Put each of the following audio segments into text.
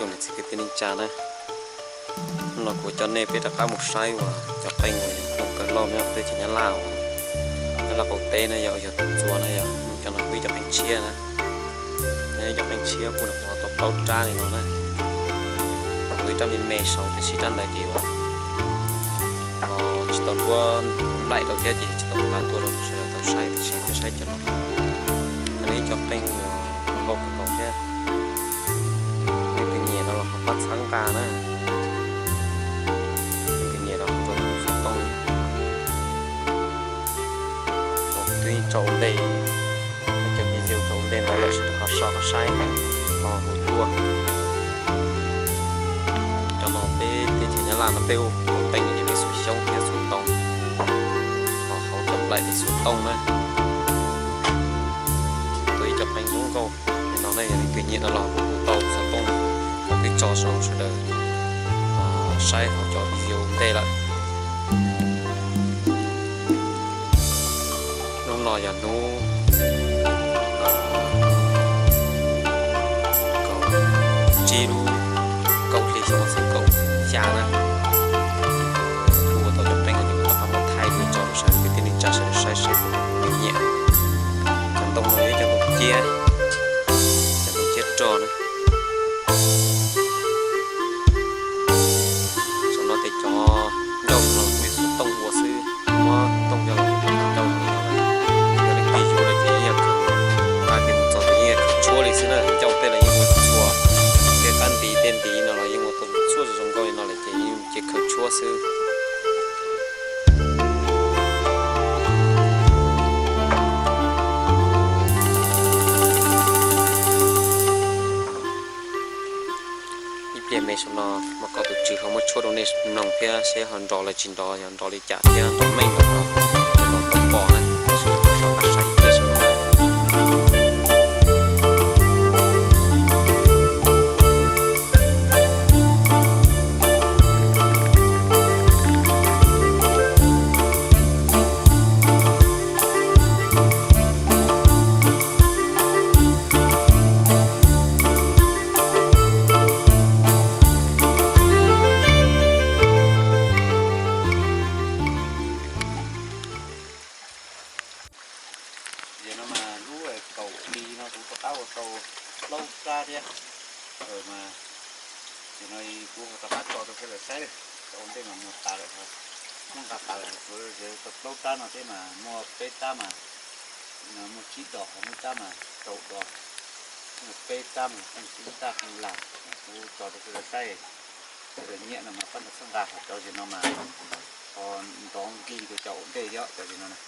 Niam txiv kwv tij neej tsa na, hnub no kuv coj nej peb rov qab mus saib uas cov qeej uas yog qeej kawg loj nyob teb chaws Nyab Laj uas Nyab Laj qaum teb na yog, yog tus txuas na yog, cov no kuj ib cov qeej tshiab na. Ib cov qeej tshiab kuj nws qhov tau plaub rab li no na. Kuj ib rab me me saud tiam sis rab ntawd ces uas tsis tau duab nplaim rau thiab ces tsis tau nqa tuaj rau sawv daws tau saib tiam sis peb saib cov no, ib cov qeej uas nkauj kawg nkaus thiab. Leej twg nyiam no los ho pab txhawb nqa na. Leej twg nyiam no ho mus xov tooj. Twb tso ua ntej, cov video tso ua ntej ntawd lawm sawv daws ho so ho saib ho mus tuaj. Cov no peb teb chaws Nyab Laj no peb ua qeej ces peb xuas xyoob thiab xuas ntoo, ho hauv cov nplaim peb xuas tooj na. Tua ib cov qeej zoo nkauj li no ne, yog leej twg nyiam no los kuj tau xov tooj kuv twb tso rau sawv daws saib hauv cov video ntej lawm. Hnub no yog hnub kaum tsib lub kaum hli xyoo ob txhiab kaum xya na. Kuv ua tau cov qeej no ces kuv rov qab muab thaij tuaj tso rau sawv daws kwv tij neej tsa sawv daws saib seb puas nyiam. Cov ntoo no yog cov ntoo ciab, cov ntoo ciab rog na. Saum no ces cov ncauj no kuj yog xuas tooj ua xwb, muab tooj coj los ua ncauj li no. Yog leej twg yuav lawm ces yeej yog khaws, nqa kiag mus txog ces yeej yog khaws tshuab li xwb na. Ncauj tej los yeej ua txhua, tej qab ntiv tej ntiv no los yeej ua tau txhua zoo nkauj li no lawm ces yeej cia khaws tshuab xwb. Ib pliag me saum no mas kom tus tswv ho muab tshuab rau nej mloog thiab seb ho nrov los tsis nrov, yog nrov li cas thiab nrov meej nrov no, los tau pom na. Saib ib pliag saum no. Ces no mas lub kaum hli no kuv rov qab ua tau plaub rab thiab. Mas ces no kuv ho rov qab tso rau sawv daws saib, tso ua ntej mas muag tas lawm, muab nqa tas lawm, kuv tau plaub rab no thiab mas muaj peb rab mas, muaj tsib dos, ho muaj rab mas rau dos, peb rab mas qeej tib taj qeej lam, kuv tso rau sawv daws saib. Sawv daws nyiam no mas pab txhawb nqa, ho cov zem no mas ho nrov nqi rau cov ua ntej thiab cov zem no na.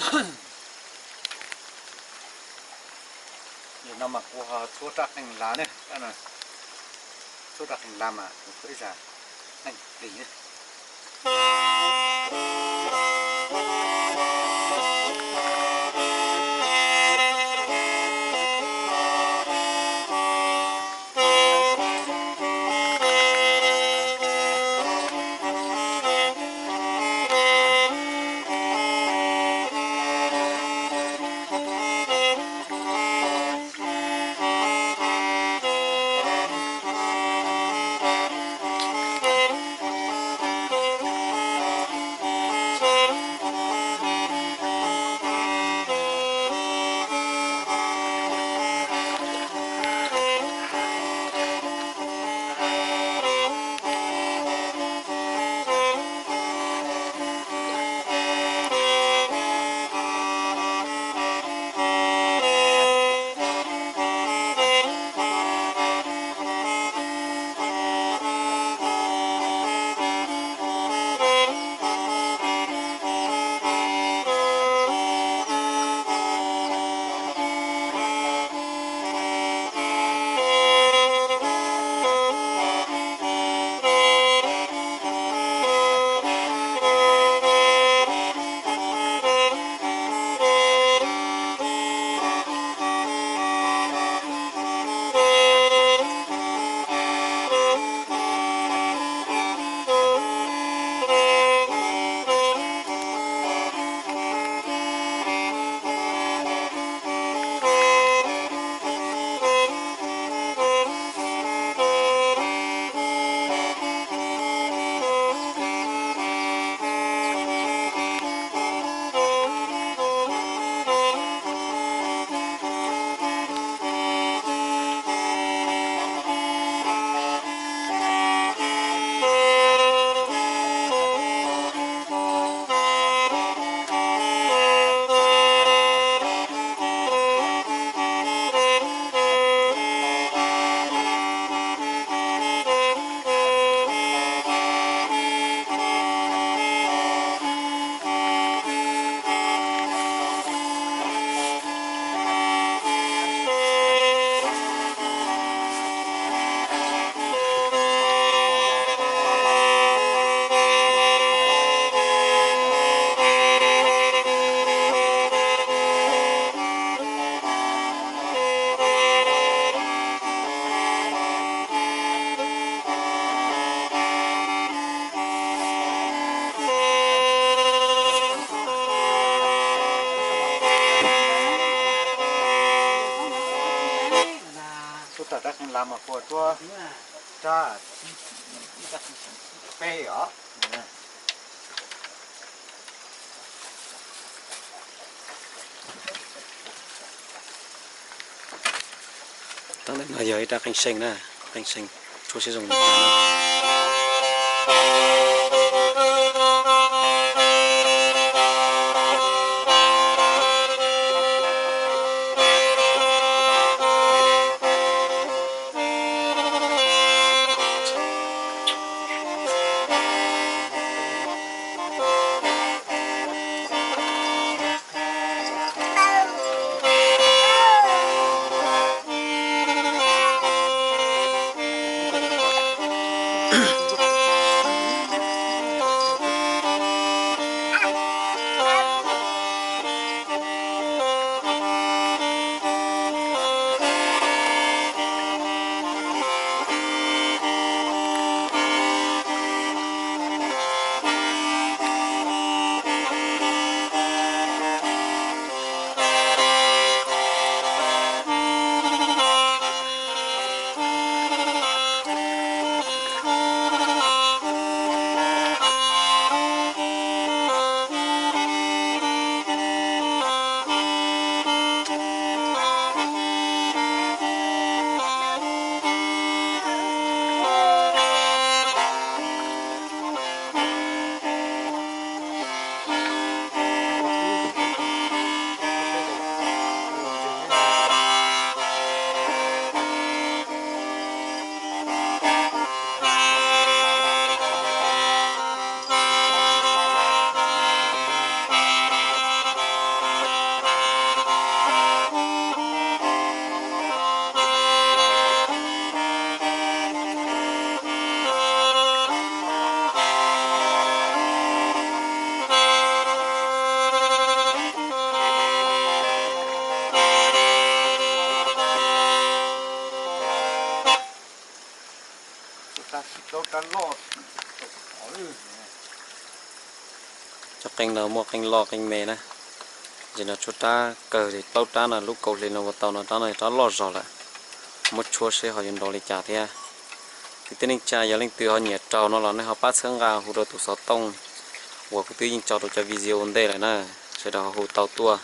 Yog no mas kuv ho txhub rab qeej las ne, txhub rab qeej las mas kuv txhub ib zag qeej plig ne. Tub tawm rab qeej las mas kuv tuab rab peb os. Tab ntawm no yog ib rab qeej seej na, qeej seej tshuab siab zoo li cas na. Cov qeej no muaj qeej loj qeej me na. Ntsis no tshuab rab kawg li, plaub rab no lub kaus hli no ua tau no, rab no rab loj zog lawm. Muab tshuab seb ho yuav nrov li cas thiab. Kwv tij neej tsa yog leej twg ho nyiam raug no los nej ho pab txhawb nqa hu rau tus xov tooj uas kuv twb yeej tso rau cov video ua ntej lawm na, sawv daws ho hu tau tuaj.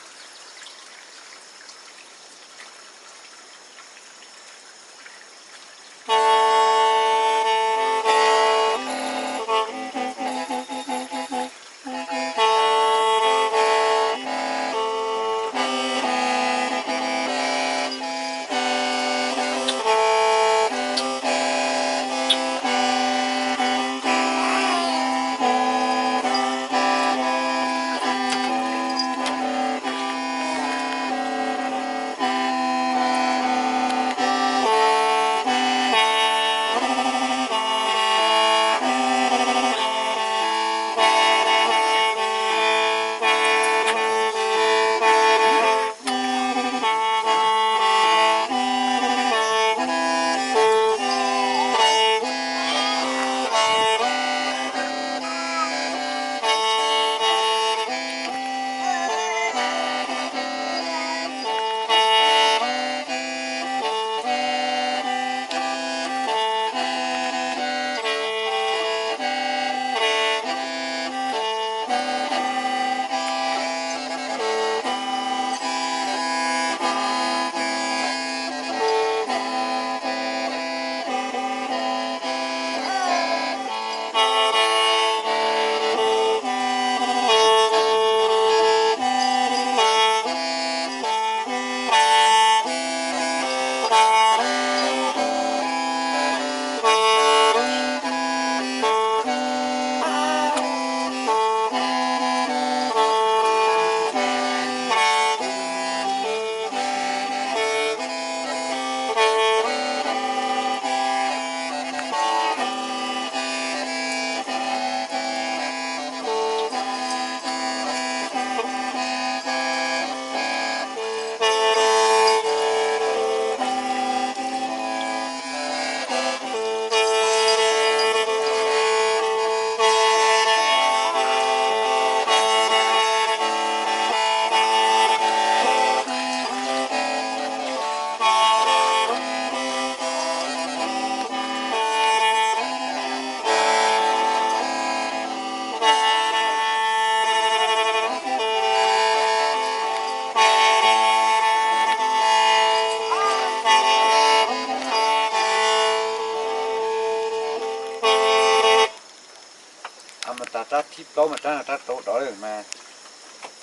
Mas tas rab thib plaub mas rab no rab rau dov mas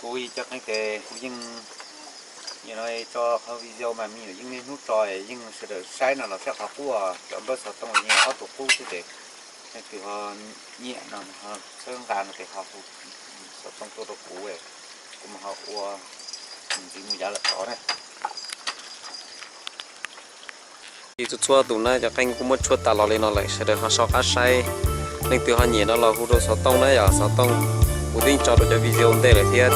kuv cov qeej tes kuv yeej, nim no tso qhov video mas me nyuam yeej niaj hnub tso, yeej sawv daws saib no los saib qhov qub, cov npawb xov tooj yeej ob tug qub xwb ces leej twg ho nyiam no ho txhawb nqa no ces ho hu xov tooj tuaj rau kuv, kuv mam ho ua ntxiv mus yav lawm tod na. Txhua txhua tus na, cov qeej kuj muab tshuab tas los li no lawm, sawv daws ho so qab saib. Leej twg ho nyiam no los hu rau xov tooj na, yog xov tooj kuv twb tso rau cov video ntej lawm thiab.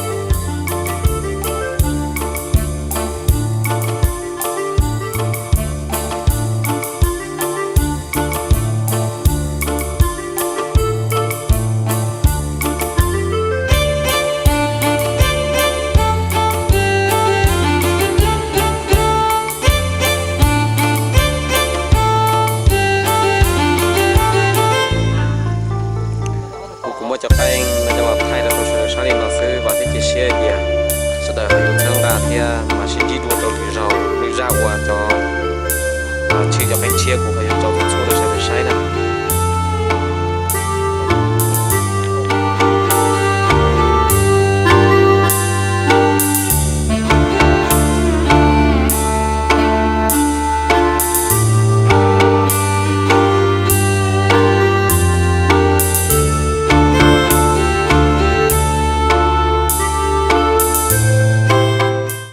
Kuv, kuv muab cov qeej no coj los thaij rau sawv daws saib li no xwb, vam thiab cia siab tias sawv daws ho yuav txhawb nqa thiab mam sib ntsib dua rau lwm zaug, lwm zaj uas cov, tshwj cov qeej tshiab kuv ho yuav tso txhua rau sawv daws saib na.